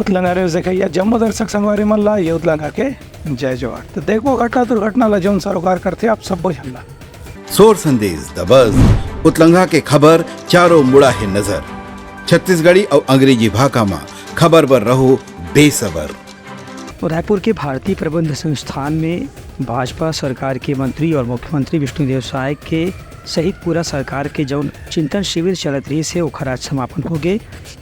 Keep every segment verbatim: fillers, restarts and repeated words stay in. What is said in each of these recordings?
उतलंघा news देखइया जम्मो दर्शक संगवारी मन ला ये उतलंघा के जय जोहार। तो देखो घटना दुर्घटना ला जौन सरोकार करथे आप सब्बो झन ला। सोर संदेश दबस उतलंघा के खबर चारों मुड़ा हे नजर। छत्तीसगढ़ी अउ अंग्रेजी भाखा म खबर बर रहो बेसबर। रायपुर के भारतीय प्रबंध संस्थान में भाजपा सरकार के मंत्री और मुख्यमंत्री विष्णुदेव साय के सहित पूरा सरकार के जौन चिंतन शिविर चलत रहिस हे ओखर आज समापन हो गे।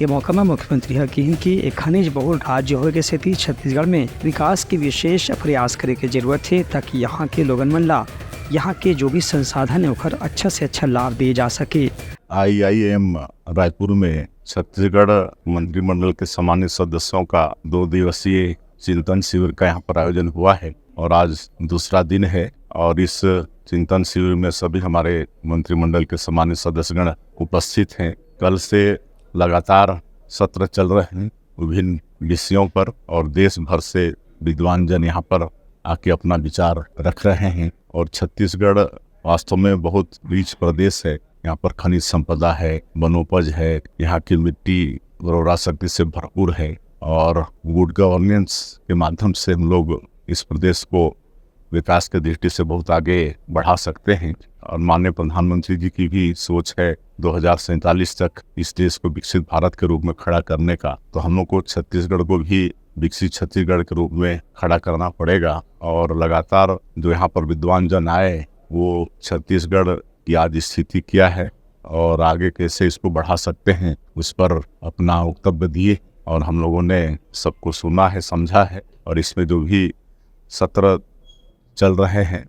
ये मौका में मुख्यमंत्री ह किहिन कि एक खनिज बहुल राज्य होए के सेती छत्तीसगढ़ में विकास के विशेष प्रयास करे के जरूरत हे, ताकि यहाँ के लोगन मन ला यहाँ के जो भी संसाधन है ओखर अच्छा से अच्छा लाभ दिए जा सके। आईआईएम रायपुर में छत्तीसगढ़ मंत्रिमंडल के सम्मानित सदस्यों का दो दिवसीय चिंतन शिविर का यहाँ पर आयोजन हुआ है और आज दूसरा दिन है और इस चिंतन शिविर में सभी हमारे मंत्रिमंडल के सम्मानित सदस्यगण उपस्थित हैं। कल से लगातार सत्र चल रहे हैं। विभिन्न विषयों पर और देश भर से विद्वान जन यहाँ पर आके अपना विचार रख रहे हैं और छत्तीसगढ़ वास्तव में बहुत रिच प्रदेश है। यहाँ पर खनिज संपदा है, वनोपज है, यहाँ की मिट्टी उर्वरा शक्ति से भरपूर है और गुड गवर्नेंस के माध्यम से हम लोग इस प्रदेश को विकास की दृष्टि से बहुत आगे बढ़ा सकते हैं। और माननीय प्रधानमंत्री जी की भी सोच है दो हज़ार सैंतालीस तक इस देश को विकसित भारत के रूप में खड़ा करने का। तो हम लोग को छत्तीसगढ़ को भी विकसित छत्तीसगढ़ के रूप में खड़ा करना पड़ेगा और लगातार जो यहाँ पर विद्वान जन आए वो छत्तीसगढ़ की आज स्थिति क्या है और आगे कैसे इसको बढ़ा सकते हैं उस पर अपना वक्तव्य दिए और हम लोगों ने सबको सुना है, समझा है और इसमें जो भी सत्र चल रहे हैं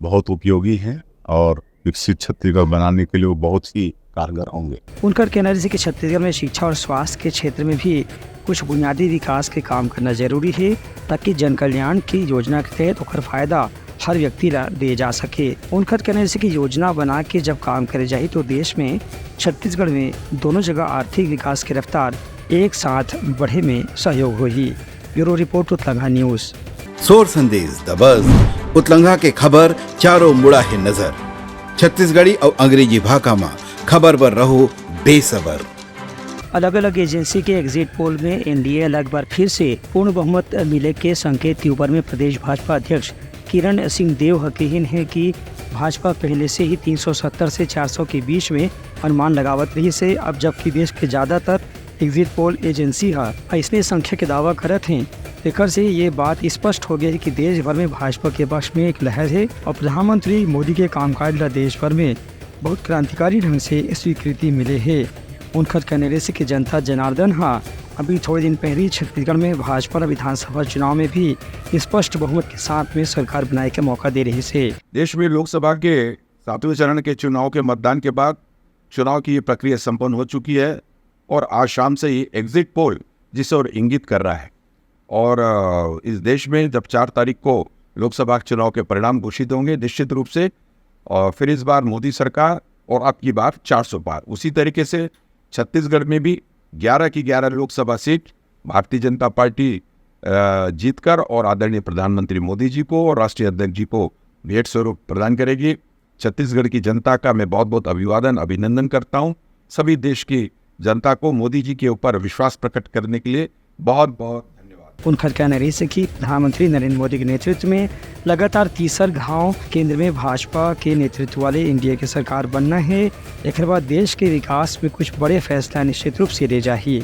बहुत उपयोगी हैं और विकसित छत्तीसगढ़ बनाने के लिए वो बहुत ही कारगर होंगे। उनकर कहना रहिस कि छत्तीसगढ़ में शिक्षा और स्वास्थ्य के क्षेत्र में भी कुछ बुनियादी विकास के काम करना जरूरी है, ताकि जन कल्याण की योजना के तहत ओकर फायदा हर व्यक्ति ला दे जा सके। उनकर कहना रहिस कि योजना बना के जब काम करे जाही तो देश में छत्तीसगढ़ में दोनों जगह आर्थिक विकास की रफ्तार एक साथ बढ़े में सहयोग होही। Bureau report, Utlangha news. सोर संदेश दबस उतलंघा के खबर चारों मुड़ा हे नजर। छत्तीसगढ़ी अउ अंग्रेजी भाखा म खबर बर रहो बेसबर। अलग अलग एजेंसी के एग्जिट पोल में एनडीए ला एक बार फिर से पूर्ण बहुमत मिले के संकेत के ऊपर में प्रदेश भाजपा अध्यक्ष किरण सिंह देव ह किहिन हे कि भाजपा पहले से ही तीन सौ सत्तर से चार सौ के बीच में अनुमान लगावत रहिस हे। अब जबकि देश के ज्यादातर एग्जिट पोल एजेंसी ह अइसने संख्या के दावा करत हे, एकर से ये बात स्पष्ट हो गया है कि देश भर में भाजपा के पक्ष में एक लहर है और प्रधानमंत्री मोदी के कामकाज ला देश भर में बहुत क्रांतिकारी ढंग से स्वीकृति मिले हे। उनकर कहना रहिस कि जनता जनार्दन ह अभी थोड़े दिन पहले ही छत्तीसगढ़ में भाजपा ला विधानसभा चुनाव में भी स्पष्ट बहुमत के साथ में सरकार बनाए के मौका दे रहिस हे। देश में लोकसभा के सातवें चरण के चुनाव के मतदान के बाद चुनाव की ये प्रक्रिया संपन्न हो चुकी है और आज शाम से ही एग्जिट पोल जिस ओर इंगित कर रहा है और अ, इस देश में जब चार तारीख को लोकसभा चुनाव के परिणाम घोषित होंगे निश्चित रूप से, और फिर इस बार मोदी सरकार और अब की बार चार सौ पार। उसी तरीके से छत्तीसगढ़ में भी ग्यारह की ग्यारह लोकसभा सीट भारतीय जनता पार्टी अ, जीतकर और आदरणीय प्रधानमंत्री मोदी जी को और राष्ट्रीय अध्यक्ष जी को भेंट स्वरूप प्रदान करेगी। छत्तीसगढ़ की जनता का मैं बहुत बहुत अभिवादन, अभिनंदन करता हूँ। सभी देश की जनता को मोदी जी के ऊपर विश्वास प्रकट करने के लिए बहुत बहुत धन्यवाद। उनकर कहना रहिस हे कि प्रधानमंत्री नरेंद्र मोदी के नेतृत्व में लगातार तीसर घाव केंद्र में भाजपा के नेतृत्व वाले एनडीए के सरकार बनना है। एकर बाद देश के विकास में कुछ बड़े फैसला निश्चित रूप से ले जाही।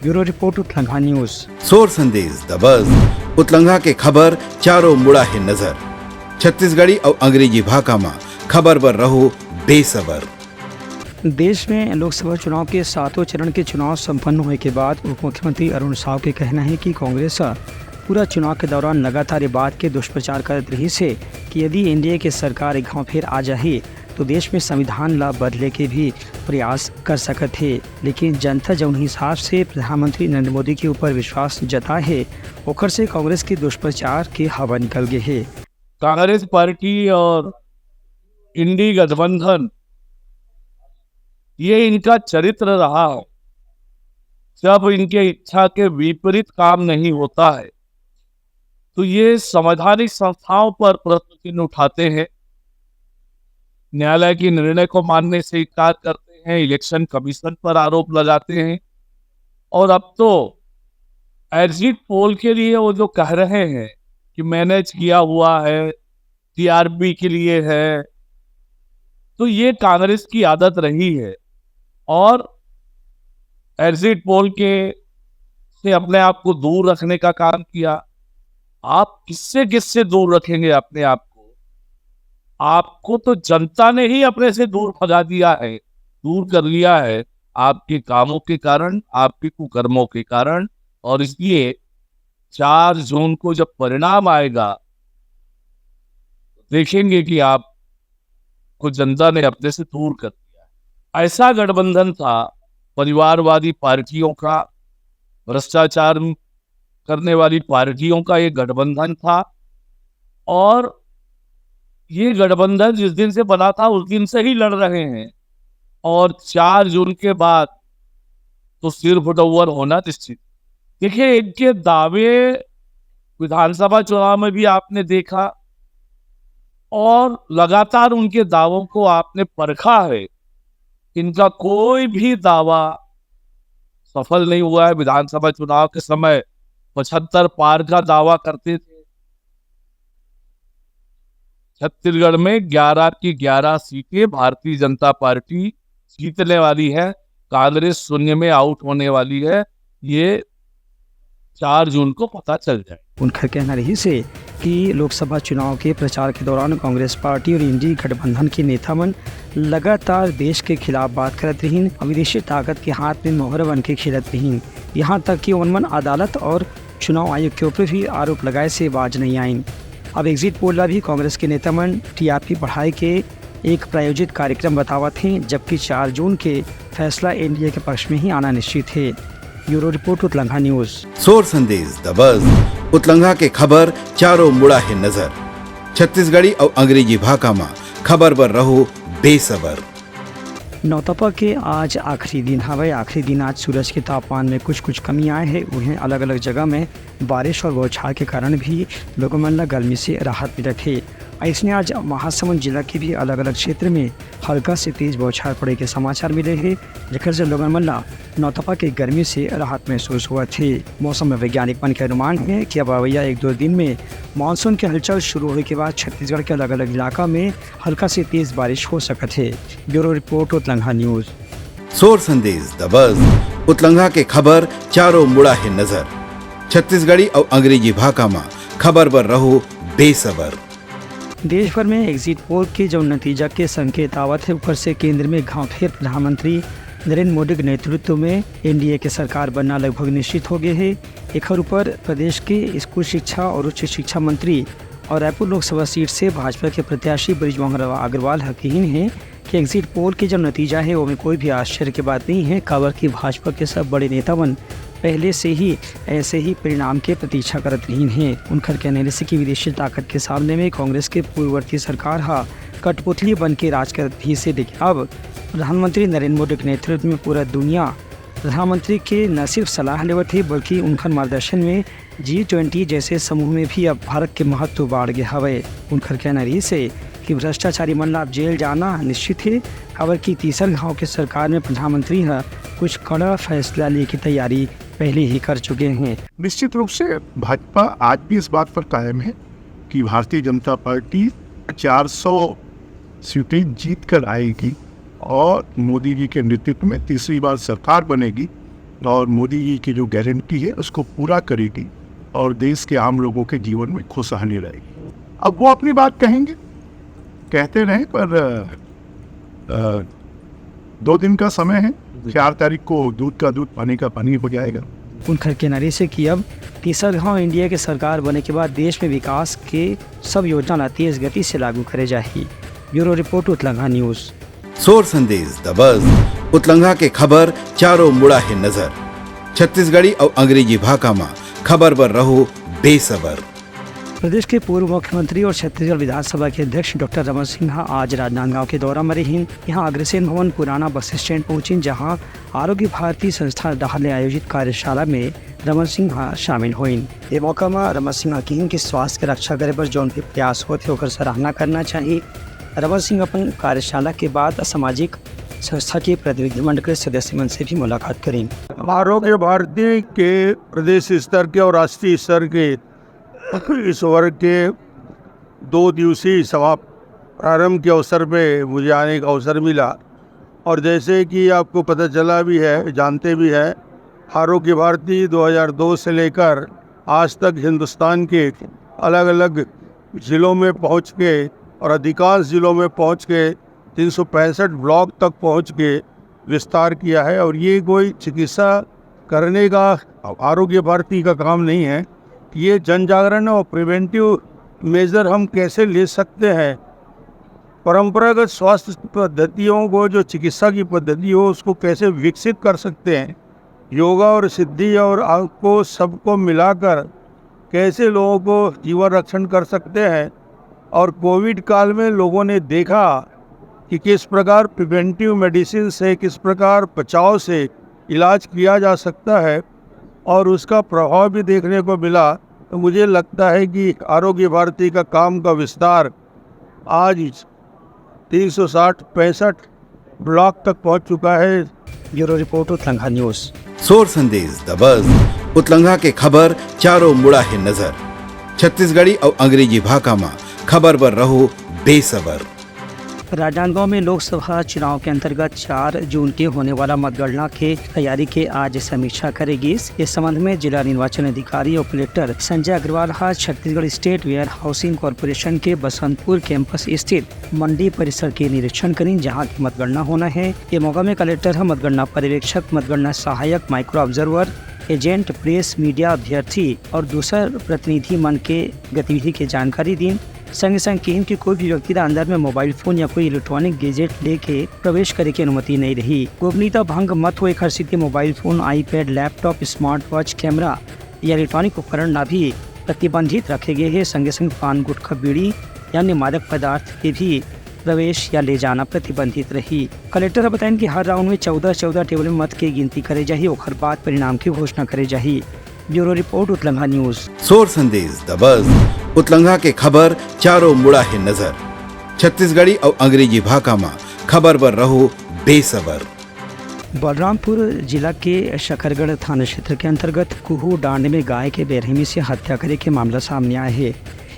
Bureau report, Utlangha news. सोर संदेश दबस उतलंघा के खबर चारों मुड़ा हे नजर। छत्तीसगढ़ी अउ अंग्रेजी भाखा म खबर बर रहो बेसबर। देश में लोकसभा चुनाव के सातों चरण के चुनाव संपन्न होए के बाद उप मुख्यमंत्री अरुण साव के कहना है कि कांग्रेस ह पूरा चुनाव के दौरान लगातार ये बात के दुष्प्रचार करत रहिस हे कि यदि एनडीए के सरकार एक घाव फिर आ जाही तो देश में संविधान ला बदले के भी प्रयास कर सकत हे, लेकिन जनता जौन हिसाब से प्रधानमंत्री नरेंद्र मोदी के ऊपर विश्वास जताए हे, ओकर से कांग्रेस के दुष्प्रचार के हवा निकल गए हे। कांग्रेस पार्टी और इंडी गठबंधन, ये इनका चरित्र रहा है। जब इनके इच्छा के विपरीत काम नहीं होता है तो ये संवैधानिक संस्थाओं पर प्रश्न चिन्ह उठाते हैं, न्यायालय के निर्णय को मानने से इनकार करते हैं, इलेक्शन कमीशन पर आरोप लगाते हैं और अब तो एग्जिट पोल के लिए वो जो कह रहे हैं कि मैनेज किया हुआ है, टीआरपी के लिए है, तो ये कांग्रेस की आदत रही है। और एग्जिट पोल के से अपने आप को दूर रखने का काम किया। आप किससे किससे दूर रखेंगे अपने आप को? आपको तो जनता ने ही अपने से दूर भगा दिया है, दूर कर लिया है, आपके कामों के कारण, आपके कुकर्मों के कारण। और इसलिए चार जून को जब परिणाम आएगा, देखेंगे कि आप को जनता ने अपने से दूर कर दिया। ऐसा गठबंधन था परिवारवादी पार्टियों का, भ्रष्टाचार करने वाली पार्टियों का ये गठबंधन था। और ये गठबंधन जिस दिन से बना था, उस दिन से ही लड़ रहे हैं। और चार जून के बाद तो सिर फुटौवर होना निश्चित। देखिए, इनके दावे विधानसभा चुनाव में भी आपने देखा और लगातार उनके दावों को आपने परखा है। इनका कोई भी दावा सफल नहीं हुआ है। विधानसभा चुनाव के समय पचहत्तर पार का दावा करते थे। छत्तीसगढ़ में ग्यारह की ग्यारह सीटें भारतीय जनता पार्टी जीतने वाली है, कांग्रेस शून्य में आउट होने वाली है। ये चार जून को पता चल जाए। उनकर कहना रहिस हे कि लोकसभा चुनाव के प्रचार के दौरान कांग्रेस पार्टी और इंडी गठबंधन के नेता मन लगातार देश के खिलाफ बात करत रहिन और विदेशी ताकत के हाथ में मोहर बन के खेलत रहिन। यहाँ तक कि उन मन अदालत और चुनाव आयोग के ऊपर भी आरोप लगाए से बाज नहीं आइन। अब एग्जिट पोल ला भी कांग्रेस के नेता मन टीआरपी बढ़ाए के एक प्रायोजित कार्यक्रम बतावत हे, जबकि चार जून के फैसला एनडीए के पक्ष में ही आना निश्चित हे। Bureau report, Utlangha news. सोर संदेश दबस, उतलंघा के खबर चारों मुड़ा हे नजर। छत्तीसगढ़ी अउ अंग्रेजी भाखा म खबर बर रहो बेसबर। नौतपा के आज आखिरी दिन हवय। आखिरी दिन आज सूरज के तापमान में कुछ कुछ कमी आए हे। उहें, अलग-अलग जगह में बारिश और बौछार के कारण भी लोगों मन ला गर्मी से राहत मिलत हे। अइसने आज महासमुंद जिला के भी अलग-अलग क्षेत्र में हल्का से तेज बौछार पड़े के समाचार मिले हे, जेकर से लोगन मन ला नौतपा के गर्मी से राहत महसूस होवत हे। मौसम वैज्ञानिक मन के अनुमान हे कि अब अवइया एक दो दिन में मानसून के हलचल शुरू होए के बाद छत्तीसगढ़ के अलग-अलग इलाका में हल्का से तेज बारिश हो सकत हे। Bureau report, Utlangha news. सोर संदेश दबस, उतलंघा के खबर चारों मुड़ा हे नजर। छत्तीसगढ़ी अउ अंग्रेजी भाखा म खबर बर रहो बेसबर। देश भर में एग्जिट पोल के जौन नतीजा के संकेत आवत हे, ओकर से केंद्र में घांव फेर प्रधानमंत्री नरेंद्र मोदी के नेतृत्व में एनडीए के सरकार बनना लगभग निश्चित हो गए हे। एखर ऊपर प्रदेश के स्कूल शिक्षा और उच्च शिक्षा मंत्री और रायपुर लोकसभा सीट से भाजपा के प्रत्याशी बृजमोहन अग्रवाल ह कहिन हे कि एग्जिट पोल के जब नतीजा हे, ओमे कोई भी आश्चर्य के बात नहीं है, काबर कि भाजपा के सब बड़े नेता मन पहले से ही ऐसे ही परिणाम के प्रतीक्षा करत रहिन हे। उनकर कहना हे कि विदेशी ताकत के सामने में कांग्रेस के पूर्ववर्ती सरकार हा कठपुतली बन के राज करत रहिस हे, लेकिन अब प्रधानमंत्री नरेंद्र मोदी के नेतृत्व में पूरा दुनिया प्रधानमंत्री के न सिर्फ सलाह लेवत हे, बल्कि उनकर मार्गदर्शन में जी ट्वेंटी जैसे समूह में भी अब भारत के महत्व बाढ़ गे हवय। उनकर कहना रहिस हे कि भ्रष्टाचारी मन ला अब जेल जाना निश्चित हे, काबर कि तीसर घांव के सरकार में प्रधानमंत्री ह कुछ कड़ा फैसला लेके तैयारी पहले ही कर चुके हैं। निश्चित रूप से भाजपा आज भी इस बात पर कायम है कि भारतीय जनता पार्टी चार सौ सीटें जीत कर आएगी और मोदी जी के नेतृत्व में तीसरी बार सरकार बनेगी और मोदी जी की जो गारंटी है, उसको पूरा करेगी और देश के आम लोगों के जीवन में खुशहाली लाएगी। अब वो अपनी बात कहेंगे, कहते रहें, पर अ, अ, दो दिन का समय है। चार तारीख को दूध का दूध, पानी का पानी हो जाएगा। उनकर कहना रहिस हे कि अब तीसर घांव एनडीए के सरकार बने के बाद देश में विकास के सब योजना ला तेज गति से लागू करे जाही। Bureau report, Utlangha news. सोर संदेश दबस, उतलंघा के खबर चारों मुड़ा हे नजर। छत्तीसगढ़ी अउ अंग्रेजी भाखा म खबर बर रहो बेसबर। प्रदेश के पूर्व मुख्यमंत्री और छत्तीसगढ़ विधानसभा के अध्यक्ष डॉक्टर रमन सिंह आज राजनांदगांव के दौरा में रहिन। यहाँ अग्रसेन भवन, पुराना बस स्टैंड पहुंचिन, जहां आरोग्य भारती संस्था डहार ले आयोजित कार्यशाला में रमन सिंह शामिल होइन। ये मौका में रमन सिंह कहिन कि स्वास्थ्य के रक्षा करे बर जौन भी प्रयास होत हे, ओकर सराहना करना चाहिए। रमन सिंह अपन कार्यशाला के बाद सामाजिक संस्था के प्रतिनिधिमंडल के सदस्य मन से भी मुलाकात करिन। आरोग्य भारती के प्रदेश स्तर के और राष्ट्रीय स्तर के इस वर्ग के दो दिवसीय सभा प्रारंभ के अवसर पे मुझे आने का अवसर मिला। और जैसे कि आपको पता चला भी है, जानते भी हैं, आरोग्य भारती दो हज़ार दो से लेकर आज तक हिंदुस्तान के अलग-अलग जिलों में पहुंच के और अधिकांश जिलों में पहुंच के तीन सौ पैंसठ ब्लॉक तक पहुंच के विस्तार किया है। और ये कोई चिकित्सा करने का, आरोग्य भारती का काम नहीं है। ये जन जागरण और प्रिवेंटिव मेजर हम कैसे ले सकते हैं, परंपरागत स्वास्थ्य पद्धतियों को, जो चिकित्सा की पद्धति हो, उसको कैसे विकसित कर सकते हैं, योगा और सिद्धि और आपको सबको मिलाकर कैसे लोगों को जीवन रक्षण कर सकते हैं। और कोविड काल में लोगों ने देखा कि किस प्रकार प्रिवेंटिव मेडिसिन से, किस प्रकार बचाव से इलाज किया जा सकता है और उसका प्रभाव भी देखने को मिला। तो मुझे लगता है कि आरोग्य भारती का काम का विस्तार आज तीन सौ साठ पैंसठ ब्लॉक तक पहुंच चुका है। Bureau report, Utlangha news. सोर संदेश द बज, उतलंघा के खबर चारों मुड़ा हे नजर। छत्तीसगढ़ी अउ अंग्रेजी भाखा म खबर बर रहो बेसबर। राजनांदगांव में लोकसभा चुनाव के अंतर्गत चार जून के होने वाला मतगणना के तैयारी के आज समीक्षा करे गिस। इस संबंध में जिला निर्वाचन अधिकारी और कलेक्टर संजय अग्रवाल ह Chhattisgarh state warehousing corporation के बसंतपुर कैंपस स्थित मंडी परिसर के निरीक्षण करिन, जहां की मतगणना होना है। ये मौका में कलेक्टर ह मतगणना पर्यवेक्षक, मतगणना सहायक, micro observer, agent, press, media अभ्यर्थी और दूसर प्रतिनिधि मन के गतिविधि के जानकारी दीन। संगे संग किहिन कि कोई भी व्यक्ति ला अंदर में मोबाइल फोन या कोई इलेक्ट्रॉनिक गैजेट लेके प्रवेश करे के अनुमति नहीं रही। गोपनीयता भंग मत हो, एखर सेती mobile phone, iPad, laptop, smart watch, camera या इलेक्ट्रॉनिक उपकरण ला भी प्रतिबंधित रखे गए हे। संगे संग पान, गुटखा, बीड़ी या अन्य मादक पदार्थ के भी प्रवेश या ले जाना प्रतिबंधित रही। कलेक्टर ह बताइन कि हर राउंड में चौदह चौदह टेबल में मत के गिनती करे जाही, ओखर बाद परिणाम के घोषणा करे जाही। Bureau report, Utlangha news. सोर संदेश द बज, उतलंघा के खबर चारों मुड़ा हे नजर। छत्तीसगढ़ी अउ अंग्रेजी भाखा म खबर बर रहो बेसबर। बलरामपुर जिला के शकरगढ़ थाना क्षेत्र के अंतर्गत कुहू डांड में गाय के बेरहमी से हत्या करे के मामला सामने आए हे।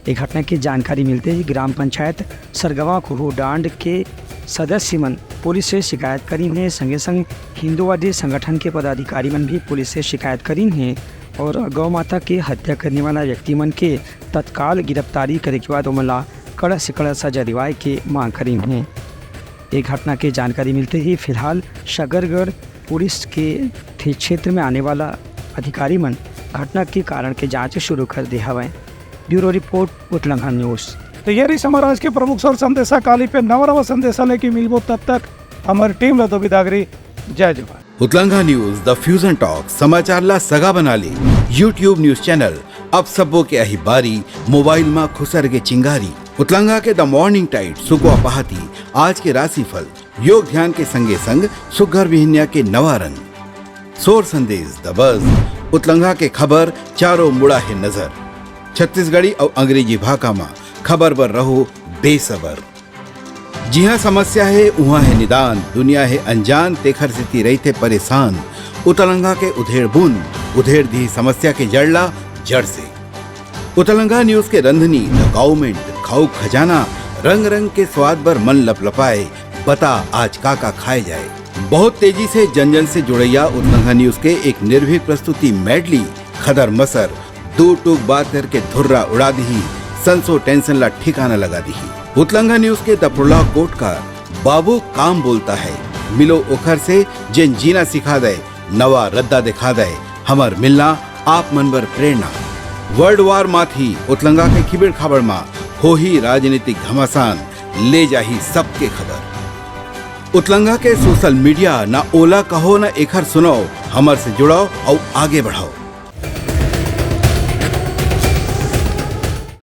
ये घटना की जानकारी मिलते ही ग्राम पंचायत सरगवा कुहू डांड के सदस्य मन पुलिस से शिकायत करीन हे। संगे संग हिंदूवादी संगठन के पदाधिकारी मन भी पुलिस से शिकायत करीन हे और गौ माता के हत्या करने वाला व्यक्ति मन के तत्काल गिरफ्तारी करे के बाद ओमन ला कड़ा से कड़ा सजा दिवाए के मांग करीन हे। ये घटना के जानकारी मिलते ही फिलहाल शकरगढ़ पुलिस के थे-, क्षेत्र में आने वाला अधिकारी मन घटना के कारण के जांच शुरू कर दे हवय। Bureau report, Utlangha news. तो ये रही हमारा आज के प्रमुख सौर संदेशा। काली पे नवा नवा संदेशा लेके मिलबो, तब तक हमारी टीम ला दो बिदागरी। जय जोहार। उतलंघा न्यूज, द फ्यूजन टॉक, समाचार ला सगा बना ले। YouTube न्यूज चैनल, अब सबो के अही बारी, मोबाइल मा खुसर के चिंगारी। उतलंघा के द मॉर्निंग टाइड, सुकवा पहाती, आज के राशिफल, योग ध्यान के संगे संग सुग्घर बिहनिया के नवा रंग। सोर संदेश द बज, उतलंघा के खबर चारों मुड़ा हे नजर। छत्तीसगढ़ी अउ अंग्रेजी भाखा मा खबर बर रहो बेसबर। जिहाँ समस्या हे, उहाँ हे निदान, दुनिया हे अनजान, तेखर सेती रहिथे परेशान। उतलंघा के उधेड़ बुन, उधेड़ दिही समस्या के जड़ ला जड़ से। उतलंघा न्यूज के रंधनी, द गाउमेंट, खाऊ खजाना, रंग रंग के स्वाद बर मन लपलपाए, बता आज का का खाए जाए। बहुत तेजी से जन जन से जुड़ैया उतलंघा न्यूज के एक निर्भीक प्रस्तुति मेडली, खदर मसर, दू टूक बात करके धुर्रा उड़ा दिही, संसो टेंशन ला ठिकाना लगा दिही। उतलंघा न्यूज के दपरोला कोटकार, बाबू काम बोलता है, मिलो ओखर से जेन जीना सिखा दे, नवा रद्दा दिखा दे, हमर मिलना आप मन बर प्रेरणा। वर्ल्ड वार माथी उतलंगा के खिबेड़ खाबड़ मा होही राजनीतिक घमासान, ले जाही सबके खबर। उतलंगा के सोशल मीडिया, ना ओला कहो ना एखर सुनाओ, हमर से जुड़ाओ अउ आगे बढ़ाओ।